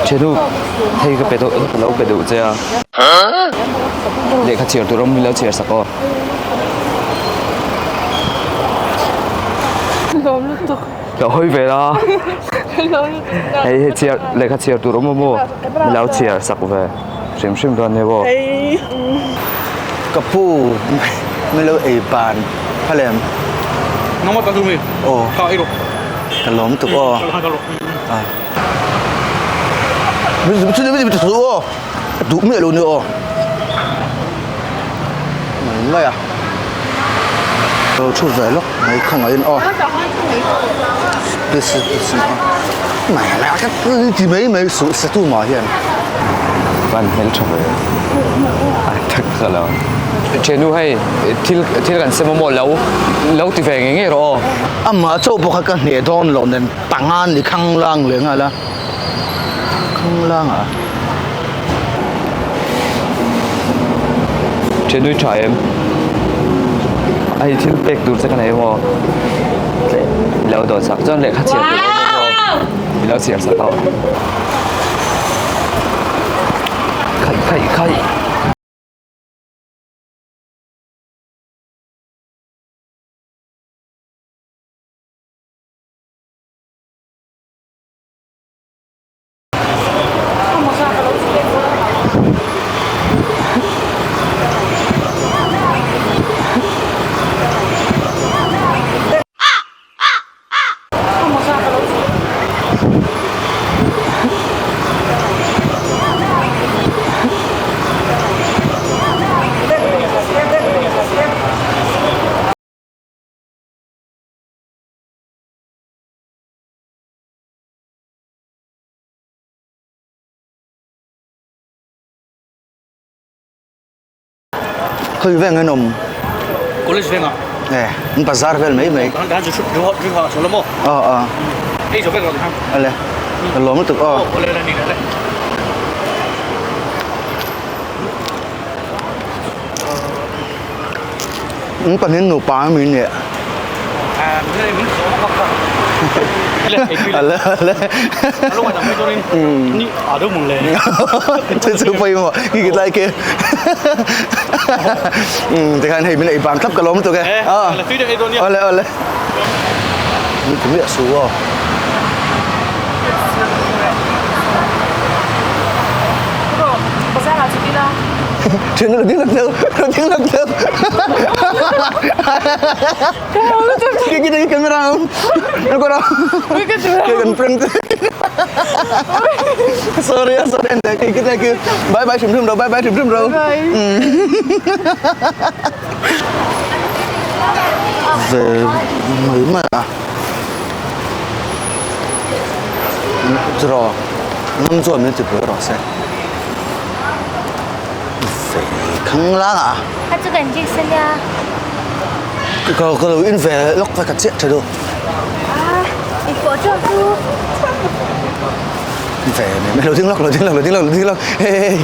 Thiannu hei ka pe deuh ka lo pe deuh che a lehkha chhiar tur awm min lo chhiar sak aw. Lo hawi ve la hei hei chhiar lehkha chhiar tur awm maw min lo chhiar sak ve hrim hrim dawn nia aw. Ka pu min lo ei ban phalem. Aw ka lawm tuk aw. Duh miah lo ni aw mai mai a lo thu ve lawk mai khawngaihin aw please please mai mai a ka ti mai mai suh se tu mah hian van hmel tha ve a tak ka lo thiannu hei thil thil kan sem a maw lo lo ti ve ngei ngei rawh aw amah chauh pawh kha ka hneh dawn loh nen panga ni khanglang leh nghal a. Khanglang ah. Thianui tha em? A hi thil pek tur che ka nei maw? I lo dawn sak chuan lehkha chhiar tur awm maw? I lo chhiar sak ang. Khaih khaih khaih. Khawi veng an awm? College vengah. Eh, an bazar vel mai mai. Kan kan chu chu chu ha chu lamo. Aw aw. Ei zo vek lo han. Ale. Ka lawm lutuk aw. Ole le ni le. An pahnih nupa a mi nia. Ale ale. Chu chu pawimawh khi ki tlai khi. Tikhan hei min ei ban thlap ka lawm lutuk e. Awle awle. Min ti miah suh aw. Thian lo ding lak deuh, lo ding lak deuh. Ki ki ki camera ang. Ako ra. Ki kan prank. Sorry ah, sorry. Ki ki ki. Bye bye thrim thrim ro, bye bye thrim thrim ro. Ve mai mai a. Churaw ngam chuan min ti pui rawh se. Ve khang lang a. A chu kan jik ania. Ka ka lo in ve lawk ve ka chiah tha du. A i pawh chuan chu. Ve mai lo ding lawk lo ding lawk lo ding lawk lo ding lawk hey hey.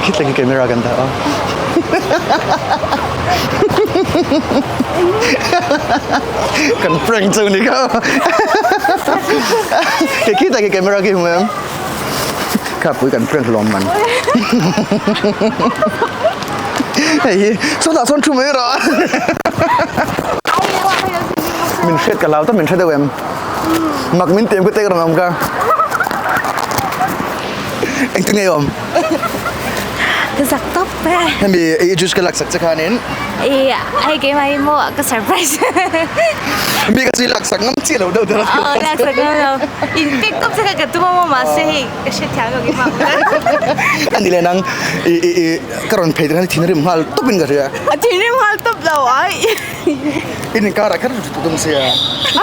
Khit lagi camera kan dah a. Kan prank chu ni kha. Ke khit lagi camera ki hmu em. Kha pui kan prank lawm man. Hei hi sawtah sawn thu mai rawh. Min hriat ka lau ta min hre deuh em. Mak min tiam ka tek rang am ka. Engtin nge i awm? Ka zak tawp e. Hemi i juice ka laksak che khanin. I hei keimah hi maw ka surprise. Mi ka chu i laksak ngam chiah lo deuh deuh. Aw laksak ngam lo. In pek tawp che kha ka tum a maw mahse hei ka hrethiam lo keimah ang. Ani leh nang i i i ka rawn phei te khan i thinrim nghal tawp in ka hria. A thinrim nghal tawp lo ai. In inkar ah kher chu tum sia.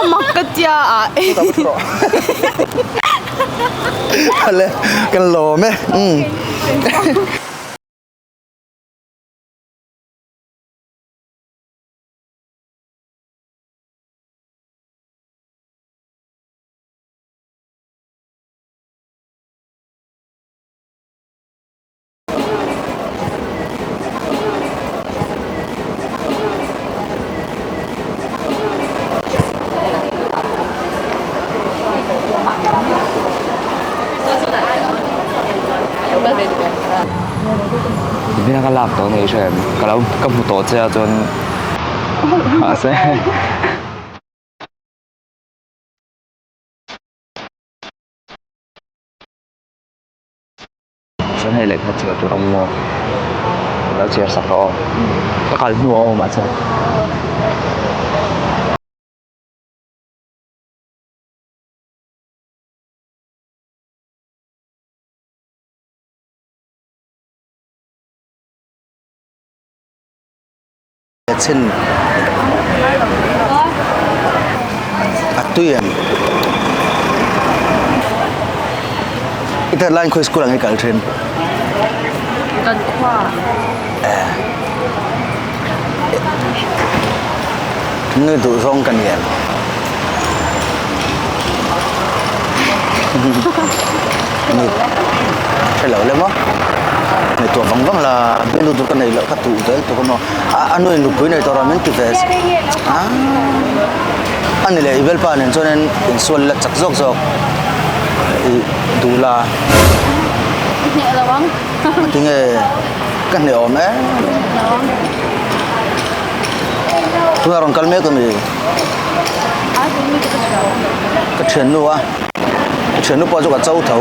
A mak ka tia a. Ale kan lawm e. Um. Hming ka lak tawh nei hre em ka lo ka hmu tawh che a chuan mahse chuan hei lehkha chhiar tur a awm maw ka lo chhiar sak rawh aw ka kal hnu a awm ah chuan. Chin a tui em i tet laiin khawi school ah nge i kal thin Kan khua eh nui duh zawng ka ni em Ni hre lo le maw ngaihtuah vang vang la bialnu tur ka nei loh kha tuh zel tur ka maw a a nu in nupui nei tawh min ti ve a a ni leh i velpa nen chuan in insual la chak zawk zawk i duh la Hneh lo ang tinge ka hneh awm em tunah rawn kal mek a mi. Ka thiannu a, ka thiannu pawh chu ka cho tho.